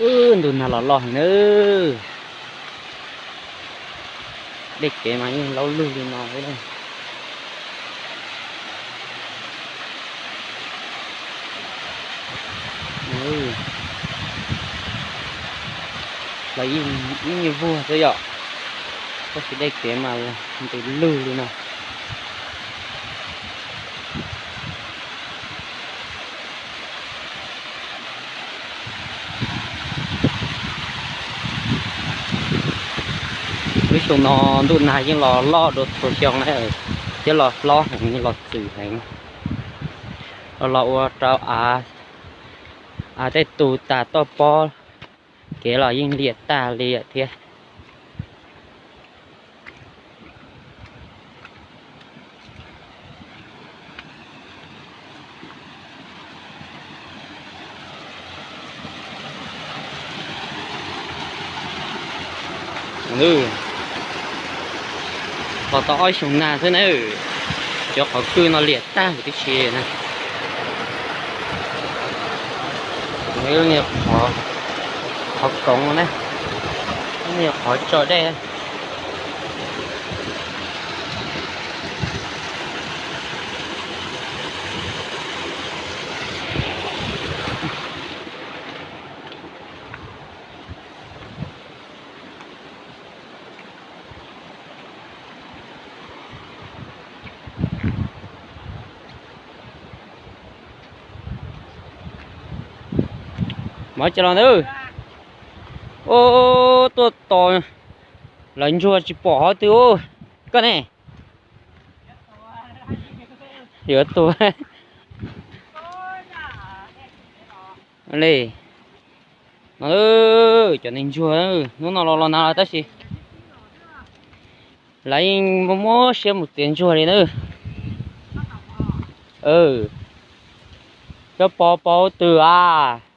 Ntu nag los loj heev na. Dej kev mas yeej laub lug li no. Los ib nyuag vuag xwb yom, tab sis dej kev mas ntu lug li no. Lub xyoo no ntuj nag yeej los loj dua txhua xyoo na, thiab los hlob heev los txwm heev. Los los ua rau av, av tej tus tas toj pob, kev los yeej liam tag li thiab. Los tau ob xyoos nag xwb na, cov qhov kwj no liam tag tib si na. Qhov koov na, qhov tso dej. Mov cov los ntawd. Ub, tuaj tos lawv ntsuag tsis pom qhov twg ub. Koj ne? Yuav tuag li. No, cov neeg ntsuag hnub no los los nag tab sis lawv yeej muaj muab siab mus txiav ntsuag li na. Cov pov pov twg as?